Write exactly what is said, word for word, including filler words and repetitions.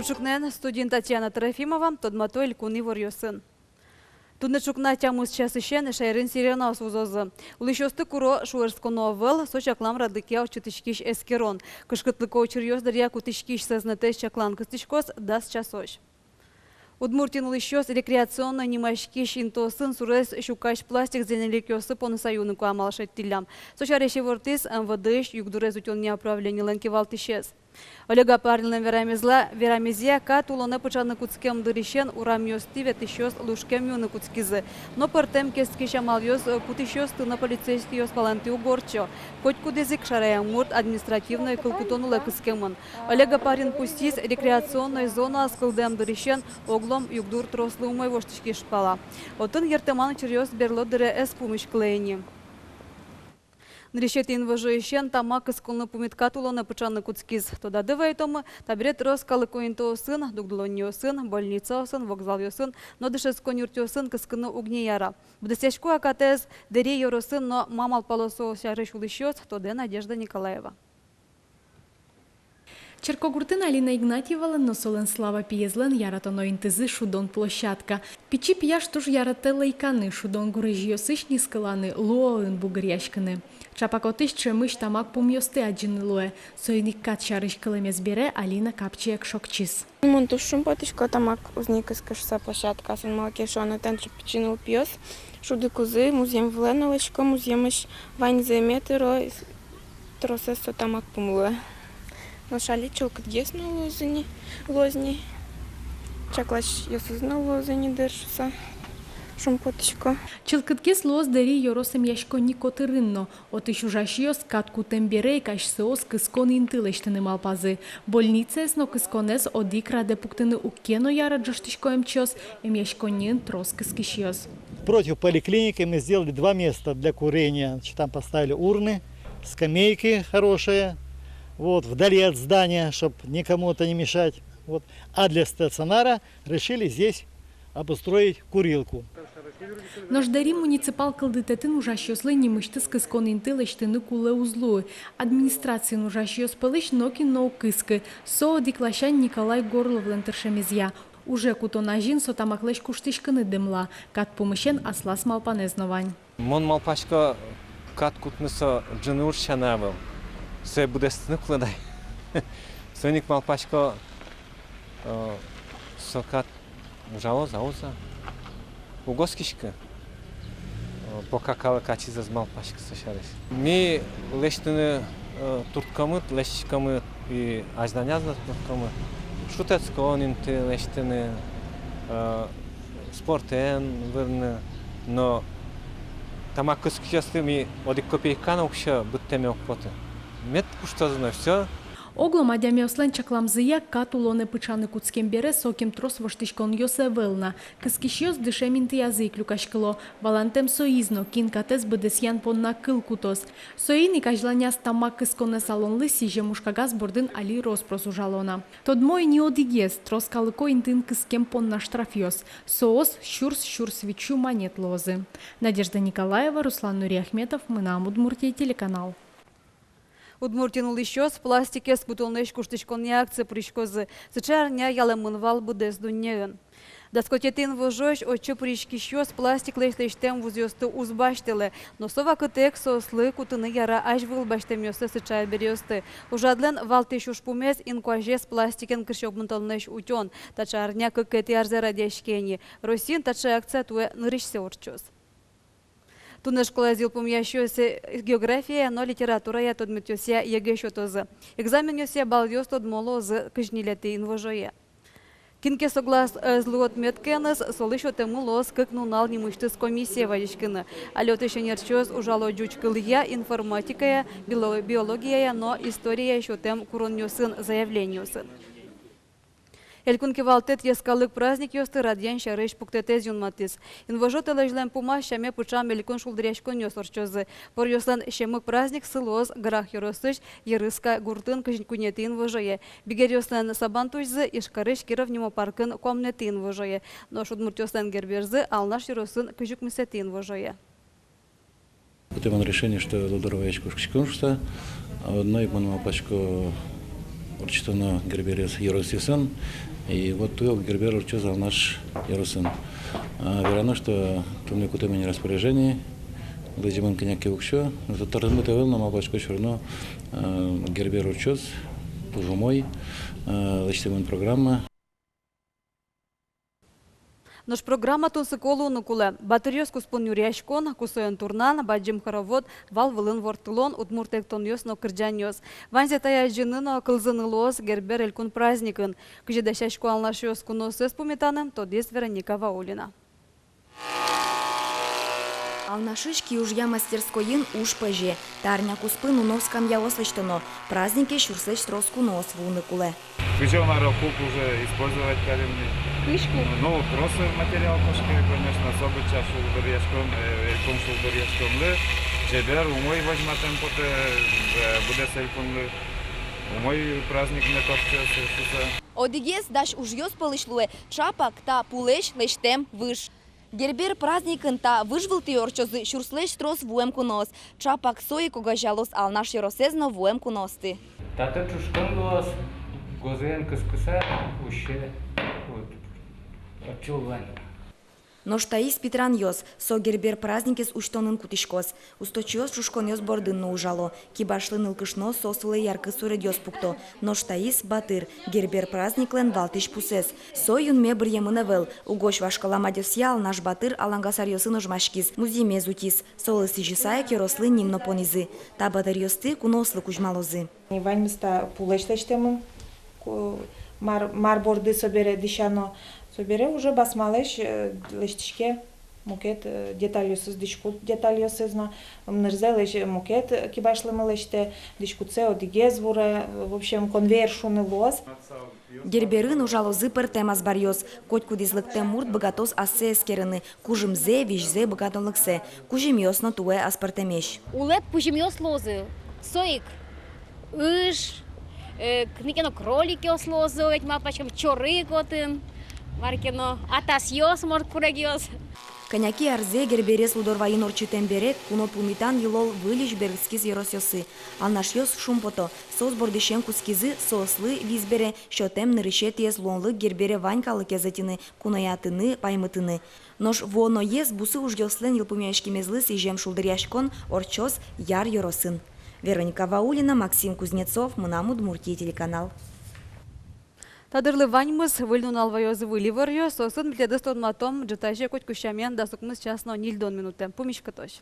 Ӵукнаен, студиын Татьяна Трофимова, тодмато элькун иворъёсын. Туннэ ӵукна тямыс часысен шаерын сиренаос вузозы. Улӥсьёсты куро шуэрсконо ӧвӧл, со чаклам радлыкъя ортчытӥськись эскерон. Кышкытлыко учыръёс дыръя кутӥськись сӧзнэтэз чаклан кыстӥськоз дас часозь. Удмуртиын улӥсьёс рекреационной нимаськись интыосын сурез сюкась пластик зэйныликъёсы поныса юны ку амал шедьтӥллям. Со сярысь ивортӥз МВД-ысь югдурез утёнъя управленилэн кивалтӥсез. Олег Опаринлэн верамезла-, верамезъя, кат улонэ пыӵаны кутскем дырысен урамъёстӥ ветлӥсьёс лушкем юны кутскизы. Но пӧртэм кескич амалъёс, э, кутӥсьёсты но полицейскийёс палэнтӥ уг ортчо. Котькудӥз ик шараям мурт административной кыл кутон улэ кыскемын. Олег Опарин пусйиз, рекреационной зонаос кылдэм дырысен оглом югдур трослы умой воштӥськиз шуыса. Отын йыртэман учыръёс берло дыре ӧз пумиськылэ ини. Нырысетӥ инвожоысен тамак кысконлы пумит кат улонэ пыӵаны кутскиз. Тодады вайытомы, табере трос калыко интыосын, дугдылонниосын, больницаосын, вокзалъёсын но дышетскон юртъёсын кыскыны уг ни яра. Быдэсъясько-а катэз Дэри ёросын но ма малпало со сярысь улӥсьёс, тодэ Надежда Николаева. Черкогуртын Алина Игнатьевалэн но солэн Слава пиезлэн яратоно интызы — шудон площадка. Пичи пияш туж яратэ лэйканы, шудон гурезьёсысь нискыланы, луоын бугыръяськыны. Чапак отысь ӵемысь тамак пумъёсты адӟыны луэ. Соин ик кат сярысь кылэмез бере Алина капчиек шокчиз. Мон туж шумпотӥсько, тамак уз ни кыскы шуыса площадкаосын, малы ке шуоно, тани пичи нылпиос шудыкузы музъем вылэ но лэзисько, музъемысь ваньзэ ме тыро, тросэз со тамак пум луэ. Нош али чылкытгес но луоз ини, луоз ини, чакласьёсыз но луозы ини дыр шуыса шумпотӥсько. Чылкытгес луоз Дэри ёрос эмъяськонни котырын но. Отысь ужасьёс кат кутэм бере ик асьсэос кыскон инты лэсьтыны малпазы. Больницаез но кысконэз одӥг радэ пуктыны уг ке но яра, ӝожтӥсько эмчиос, эмъяськонниын трос кыскисьёс. Против поликлиники мы сделали два места для курения. Значит, там поставили урны, скамейки хорошие, вот, вдали от здания, чтоб никому это не мешать. Вот. А для стационара решили здесь обустроить курилку. Нош Дэри муниципал кылдытэтын ужасьёслы нимысьтыз кыскон инты лэсьтыны кулэ уз луы. Администрациын ужасьёс пӧлысь нокин но уг кыскы. Со одӥг ласянь Николай Горловлэн тыршемезъя. Уже кутон азьын со тамаклэсь куштӥськыны дэмла. Кат пумысен аслаз малпанэз но вань. Мон малпасько, кат кутыны со ӝыны уж сяна ӧвӧл. Сое быдэстыны кулэ ай. Соин ик малпасько, э, со кат ужалоз-а, уз-а. Уг оскиськы, э, пока калык ачиз ӧз малпаськы со сярысь. Ми лэсьтыны, э, туртӥськомы, лэсьтӥськомы и азьланяз но туртӥськомы. Шутэтскон инты лэсьтыны, э, спортэн вырыны, но тамак кыскисьёсты ми одӥг копейка но уксё быдтэме уг поты. Мед куштозы но всё. Оглом адямиослэн чакламзыя, кат улонэ пыӵаны кутскем бере сокем трос воштӥськонъёс ӧвӧл на. Кыскисьёс дышем интыязы ик люкаськыло. Валантэм соиз но, кин катэз быдэсъян понна кыл кутоз. Соин ик азьланяз тамак кысконэз алонлы сӥзем ужкагаз бордын али рос-прос ужало на. Тодмо ини одӥгез: трос калыко интыын кыскем понна штрафъёс. Соос сюрс-сюрс витьсю манет луозы. Надежда Николаева, Руслан Нуриахметов, «Мынам Удмуртие» телеканал. Удмуртиын улӥсьёс пластикез кутонлэсь куштӥськонъя акцие пыриськозы. Сыӵе арня ялэмын вал быдэс дуннеын. Дас куатетӥ инвожоозь отчы пыриськисьёс пластиклэсь лэсьтэм вузъёсты уз басьтылэ, но со вакытэк соослы кутыны яра азьвыл басьтэмъёссэ сыӵе арбериосты. Ужрадлэн валтӥсь ужпумез — инкуазез пластикен кырсь огмытонлэсь утён. Таӵе арня кыкетӥ арзэ радъяське ини. Россиын таӵе акция туэ нырысьсэ ортчоз. Туннэ школаез йылпумъясьёс географияя но литературая тодметъёсъя ЕГЭ сётозы. Экзаменъёсъя балъёс тодмо луозы кызь ньылетӥ инвожое. Кин ке соглас ӧз луы отметкаеныз, солы сётэмын луоз кык нунал нимысьтыз комиссие вазиськыны. Али отысь ӧнерчиос ужало ӟуч кылъя, информатикая, било-, биологияя но историяя сётэм куронъёсын, заявлениосын. Элькун кивалтэт йӧскалык праздникъёсты радъян сярысь пуктэтэз юнматӥз. Инвожо толэзьлэн пумаз сяме пыӵам элькун шулдыръяськонъёс ортчозы. Поръёслэн Семык праздниксы луоз Грах ёросысь Ерыска гуртын кызь куинетӥ инвожое, бигеръёслэн Сабантуйзы Ижкарысь Киров нимо паркын куамынэтӥ инвожое, нош удмуртъёслэн Герберзы Алнаш ёросын кызь укмысэтӥ инвожое. Кутӥ мон решение, что лудорвайысь кошкиськом шуса, а одно ик мон малпасько, Ортчытоно Герберез ёросъёсын, и вот туэ ук Гербер ортчоз Алнаш ёросын. А, верано, что туннэ кутэмын распоряжение, лэземын кӧня ке уксё, но со тырмыт ӧвӧл но, малпасько, всё равно, а, Гербер ортчоз, туж умой, а, лэсьтэмын программа. Нош программа тунсыко луыны кулэ. Батыръёс куспын нюръяськон, кусоен турнан, бадӟым хоровод, вал вылын ворттылон, удмурт эктонъёс но кырӟанъёс. Ваньзэ тае адӟыны но кылзыны луоз Гербер элькун праздникын. Кызьы дасясько алнашъёс куноосыз пумитаны, тодӥз Вероника Ваулина. Алнашысь киужъя мастерскойын уж пӧзе. Та арня куспын уно скамьяос лэсьтоно. Празднике сюрслэсь трос куноос вуыны кулэ. Кызьы мар, куб уже использовать карим ни. Кызь куб? Ну, трос материал кошке, конечно, со быдӟа шулдыръяськон, э, элькун шулдыръяськонлы чебер, умой возьматэм потэ, э, быдэс элькунлы. Умой праздник мед ортчоз шуыса. Одӥгез дась ужъёс пӧлысь луэ чапак та пулэсь лэсьтэм выж. Гербер праздникын та выж вылтӥ ортчозы сюрслэсь трос вуэм куноос. Чапак со ик огазеялоз Алнаш ёросэз но вуэм куноосты. Татын ӵушкон луоз, гозыен кыскыса усе, вот, отчы улань. Нош таиз питранъёс, со Гербер праздникез усьтонын кутӥськоз. Усточиос ӵушконъёс бордын но ужало. Кибашлы нылкышноос соос вылэ яркыт суредъёс пукто. Нош таиз батыр, Гербер праздниклэн валтӥсь пусэз. Со юнме быръемын ӧвӧл. Угось вашкала мадёсъя Алнаш батыр алангасаръёсын ожмаськиз, музъемез утиз. Солы сӥзьыса ик ёрослы ним но понӥзы. Та батыръёсты куноослы кузьмалозы. Ваньмыз та пулэсь лэсьтэмын, ку-, мар, мар борды собере дӥсяно. Собере уже басмалэсь, э, лэсьтӥське мукет, э, детальёсыз, дӥськут детальёсыз но. Ымнырзэ лэсь-, мукет кибашлымы лэсьтэ, дӥськутсэ одӥгез вуре, в общем, конвейер шуыны луоз. Герберын ужалозы пӧртэм азбаръёс. Котькудӥз лыктэм мурт быгатоз ассэ эскерыны, кужымзэ, визьзэ, быгатонлыксэ. Кузьымъёс но туэ аспӧртэмесь. Улэп кузьымъёс луозы, со ик ыж, э, кыӵе ке но кроликъёс луозы, ведь малпаськом, чорыг отын, мар ке но атасъёс, морт курегъёс. Кӧня ке арзэ Герберез Лудорвайын ортчытэм бере, куно пумитан йылол выльысь берытскиз ёросъёсы. Алнашъёс шумпото, соос бордысен кутскизы, соослы вис бере сётэм нырысетӥез луонлык Гербере вань калыкез ӧтьыны, куноятыны, паймытыны. Нош вуоноез бусы ужъёслэн йылпумъяськемезлы сӥзем шулдыръяськон ортчоз Яр ёросын. Вероника Ваулина, Максим Кузнецов, «Мынам Удмуртие» телеканал. Та дырлы ваньмыз. Выль нунал ваёз выль иворъёс, соосын милемыз тодматом ӝытазе котьку сямен дас укмыс час но ньыльдон минутэ. Пумиськытозь.